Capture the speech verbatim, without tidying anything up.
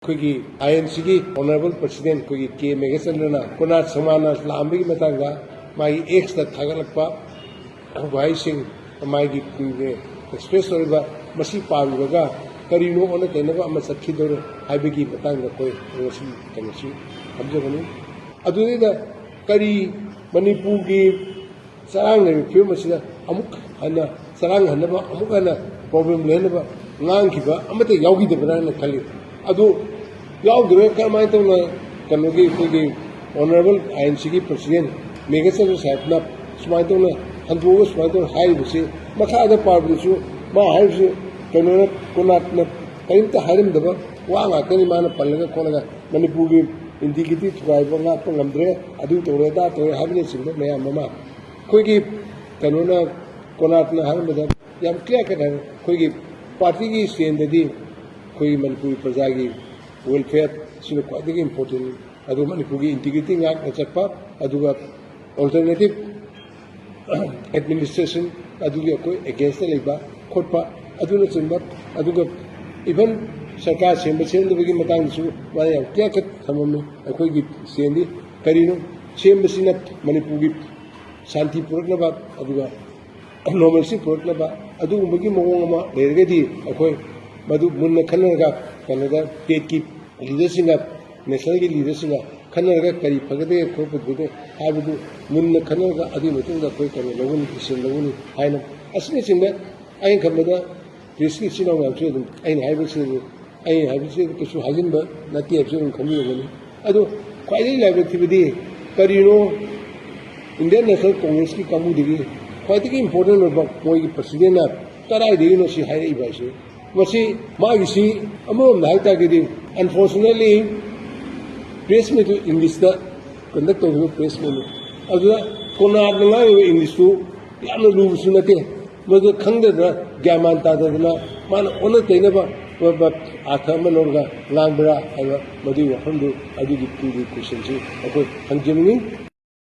ꯑꯩꯈꯣꯏꯒꯤ ꯑꯥꯏ ꯑꯦꯟ ꯁꯤꯒꯤ honourable president ꯑꯩꯈꯣꯏꯒꯤ ꯀꯦ ꯃꯦꯘꯆꯟꯗ꯭ꯔꯅ ꯀꯣꯅꯥꯔꯛ ꯁꯪꯃꯥꯟꯅ ꯂꯥꯛꯑꯝꯕꯒꯤ ꯃꯇꯥꯡꯗ ꯃꯥꯒꯤ ꯑꯦꯛꯁꯇ ꯊꯥꯒꯠꯂꯛꯄ ꯋꯥꯍꯩꯁꯤꯡ, ꯃꯥꯒꯤ ꯑꯦꯛꯁꯄ꯭ꯔꯦꯁ ꯇꯧꯔꯤꯕ, ꯃꯁꯤ ꯄꯥꯔꯨꯔꯒ ꯀꯔꯤꯅꯣ ꯑꯣꯟꯅ ꯇꯩꯅꯕ ꯑꯃ ꯆꯠꯈꯤꯗꯧꯔꯦ ꯍꯥꯏꯕꯒꯤ ꯃꯇꯥꯡꯗ ꯑꯩꯈꯣꯏ ꯉꯁꯤ ꯀꯩꯅꯣꯁꯤ ꯊꯝꯖꯕꯅꯤ꯫ ꯑꯗꯨꯗꯩꯗ ꯀꯔꯤ ꯃꯅꯤꯄꯨꯔꯒꯤ ꯆꯔꯥꯡꯅꯔꯤꯕ ꯐꯤꯕꯝ ꯑꯁꯤꯗ ꯑꯃꯨꯛ ꯍꯟꯅ ꯆꯔꯥꯡꯍꯟꯅꯕ, ꯑꯃꯨꯛ ꯍꯟꯅ ꯄ꯭ꯔꯣꯕ꯭ꯂꯦꯝ ꯂꯩꯍꯟꯅꯕ ꯉꯥꯡꯈꯤꯕ ꯑꯃꯠꯇ ꯌꯥꯎꯈꯤꯗꯕ꯭ꯔꯥ ꯍꯥꯏꯅ ꯈꯜꯂꯤ꯫ ꯑꯗꯨ ꯌꯥꯎꯗ꯭ꯔꯦ꯫ ꯀꯔꯝꯍꯥꯏꯅ ꯇꯧꯅ ꯀꯩꯅꯣꯒꯤ ꯑꯩꯈꯣꯏꯒꯤ ꯑꯣꯅꯔꯦꯕꯜ ꯑꯥꯏ ꯑꯦꯟ ꯁꯤꯒꯤ ꯄ꯭ꯔꯁꯤꯗꯦꯟ ꯃꯦꯘꯆꯟꯗ꯭ꯔ ꯁꯥꯍꯦꯕꯅ ꯁꯨꯃꯥꯏꯅ ꯇꯧꯅ ꯍꯟꯗꯣꯛꯑꯒ ꯁꯨꯃꯥꯏꯅ ꯇꯧꯅ ꯍꯥꯏꯔꯤꯕꯁꯤ, ꯃꯈꯥꯗ ꯄꯥꯕꯗꯁꯨ ꯃꯥ ꯍꯥꯏꯔꯤꯕꯁꯤ ꯀꯩꯅꯣꯅ, ꯀꯣꯅꯥꯔꯛꯅ ꯀꯔꯤꯝꯇ ꯍꯥꯏꯔꯝꯗꯕ ꯋꯥ ꯉꯥꯛꯇꯅꯤ ꯃꯥꯅ ꯄꯜꯂꯒ ꯈꯣꯠꯂꯒ꯫ ꯃꯅꯤꯄꯨꯔꯒꯤ ꯏꯟꯇꯤꯒ꯭ꯔꯤꯇꯤ ꯊꯨꯒꯥꯏꯕ ꯉꯥꯛꯄ ꯉꯝꯗ꯭ꯔꯦ, ꯑꯗꯨ ꯇꯧꯔꯦ ꯑꯗꯥ ꯇꯧꯔꯦ ꯍꯥꯏꯕꯅꯆꯤꯡꯕ ꯃꯌꯥꯝ ꯑꯃ꯫ ꯑꯩꯈꯣꯏꯒꯤ ꯀꯩꯅꯣꯅ, ꯀꯣꯅꯥꯔꯛꯅ ꯍꯥꯏꯔꯝꯕꯗ ꯌꯥꯝ ꯀ꯭ꯂꯤꯌꯥꯔ ꯀꯠ ꯍꯥꯏꯔꯦ꯫ ꯑꯩꯈꯣꯏꯒꯤ ꯄꯥꯔꯇꯤꯒꯤ ꯁ꯭ꯇꯦꯟꯗꯗꯤ ꯑꯩꯈꯣꯏꯒꯤ ꯃꯅꯤꯄꯨꯔꯤ ꯄ꯭ꯔꯖꯥꯒꯤ ꯋꯦꯜꯐꯤꯌꯔ ꯁꯤꯅ ꯈ꯭ꯋꯥꯏꯗꯒꯤ ꯏꯝꯄꯣꯔꯇꯦꯟ꯫ ꯑꯗꯨ ꯃꯅꯤꯄꯨꯔꯒꯤ ꯏꯟꯇꯤꯒ꯭ꯔꯤꯇꯤ ꯉꯥꯛꯅ ꯆꯠꯄ, ꯑꯗꯨꯒ ꯑꯜꯇꯔꯅꯦꯇꯤꯞ ꯑꯦꯗꯃꯤꯅꯤꯁꯇ꯭ꯔꯦꯁꯟ ꯑꯗꯨꯒꯤ ꯑꯩꯈꯣꯏ ꯑꯦꯒꯦꯟꯁꯇ ꯂꯩꯕ ꯈꯣꯠꯄ ꯑꯗꯨꯅꯆꯤꯡꯕ, ꯑꯗꯨꯒ ꯏꯚꯟ ꯁꯔꯀꯥꯔ ꯁꯦꯝꯕ ꯁꯦꯝꯗꯕꯒꯤ ꯃꯇꯥꯡꯗꯁꯨ ꯃꯥꯅ ꯌꯥꯝ ꯀ꯭ꯂꯤꯌꯥꯔ ꯀꯠ ꯊꯝꯃꯝꯃꯤ꯫ ꯑꯩꯈꯣꯏꯒꯤ ꯁ꯭ꯇꯦꯟꯗꯤ ꯀꯔꯤꯅꯣ? ꯁꯦꯝꯕꯁꯤꯅ ꯃꯅꯤꯄꯨꯔꯒꯤ ꯁꯥꯟꯇꯤ ꯄꯨꯔꯛꯅꯕ, ꯑꯗꯨꯒ ꯅꯣꯔꯃꯦꯜꯁꯤ ꯄꯨꯔꯛꯅꯕ ꯑꯗꯨꯒꯨꯝꯕꯒꯤ ꯃꯑꯣꯡ ꯑꯃ ꯂꯩꯔꯒꯗꯤ ꯑꯩꯈꯣꯏ ꯃꯗꯨ ꯃꯨꯟꯅ ꯈꯟꯅꯔꯒ ꯀꯩꯅꯣꯗ ꯁ꯭ꯇꯦꯠꯀꯤ ꯂꯤꯗꯔꯁꯤꯡꯒ, ꯅꯦꯁꯅꯦꯜꯒꯤ ꯂꯤꯗꯔꯁꯤꯡꯒ ꯈꯟꯅꯔꯒ ꯀꯔꯤ ꯐꯒꯗꯒꯦ ꯈꯣꯠꯄꯗꯒꯦ ꯍꯥꯏꯕꯗꯨ ꯃꯨꯟꯅ ꯈꯟꯅꯔꯒ ꯑꯗꯨꯒꯤ ꯃꯇꯨꯡꯗ ꯑꯩꯈꯣꯏ ꯀꯩꯅꯣ ꯂꯧꯒꯅꯤ, ꯗꯤꯁꯤꯖꯟ ꯂꯧꯒꯅꯤ ꯍꯥꯏꯅ ꯑꯁꯤꯅꯆꯤꯡꯕ ꯑꯩꯅ ꯈꯟꯕꯗ ꯄ꯭ꯔꯦꯁꯀꯤ ꯏꯆꯤꯜ ꯏꯅꯥꯎ ꯃꯌꯥꯝꯁꯨ ꯑꯗꯨꯝ ꯑꯩꯅ ꯍꯥꯏꯕꯁꯤ ꯑꯗꯨꯝ, ꯑꯩꯅ ꯍꯥꯏꯕꯁꯤ ꯀꯩꯁꯨ ꯍꯥꯏꯖꯤꯟꯕ ꯅꯠꯇꯦ ꯍꯥꯏꯕꯁꯨ ꯑꯗꯨꯝ ꯈꯟꯕꯤꯔꯝꯒꯅꯤ꯫ ꯑꯗꯣ ꯈ꯭ꯋꯥꯏꯗꯒꯤ ꯂꯥꯏꯕꯛ ꯊꯤꯕꯗꯤ ꯀꯔꯤꯅꯣ, ꯏꯟꯗꯤꯌꯟ ꯅꯦꯁꯅꯦꯜ ꯀꯣꯡꯒ꯭ꯔꯦꯁꯀꯤ ꯀꯥꯡꯕꯨꯗꯒꯤ ꯈ꯭ꯋꯥꯏꯗꯒꯤ ꯏꯝꯄꯣꯔꯇꯦꯟ ꯑꯣꯏꯕ ꯃꯣꯏꯒꯤ ꯄ꯭ꯔꯁꯤꯗꯦꯟꯅ ꯀꯗꯥꯏꯗꯒꯤꯅꯣ ꯁꯤ ꯍꯥꯏꯔꯛꯏꯕ ꯍꯥꯏꯁꯦ? ꯃꯁꯤ ꯃꯥꯒꯤꯁꯤ ꯑꯃꯔꯣꯝꯗ ꯍꯥꯏ ꯇꯥꯔꯒꯗꯤ, ꯑꯟꯐꯣꯔꯆꯨꯅꯦꯠꯂꯤ, ꯄ꯭ꯔꯦꯁ ꯃꯤꯠꯇꯨ ꯏꯪꯂꯤꯁꯇ ꯀꯟꯗꯛ ꯇꯧꯈꯤꯕ ꯄ꯭ꯔꯦꯁ ꯃꯤꯠꯅꯤ꯫ ꯑꯗꯨꯗ ꯀꯣꯅꯥꯔꯛꯅ ꯉꯥꯡꯉꯤꯕ ꯏꯪꯂꯤꯁꯇꯨ ꯌꯥꯝꯅ ꯂꯨꯕꯁꯨ ꯅꯠꯇꯦ꯫ ꯃꯗꯨ ꯈꯪꯗꯗꯅ, ꯒ꯭ꯌꯥꯟ ꯃꯥꯟ ꯇꯥꯗꯗꯅ ꯃꯥꯅ ꯑꯣꯟꯅ ꯇꯩꯅꯕ ꯑꯥꯔꯊ ꯑꯃ ꯂꯧꯔꯒ ꯉꯥꯡꯕ꯭ꯔꯥ ꯍꯥꯏꯕ ꯃꯗꯨꯒꯤ ꯋꯥꯐꯝꯗꯨ, ꯑꯗꯨꯒꯤ ꯇꯨꯡꯒꯤ ꯀꯣꯏꯁꯟꯁꯤ ꯑꯩꯈꯣꯏ ꯍꯪꯖꯅꯤꯡꯏ꯫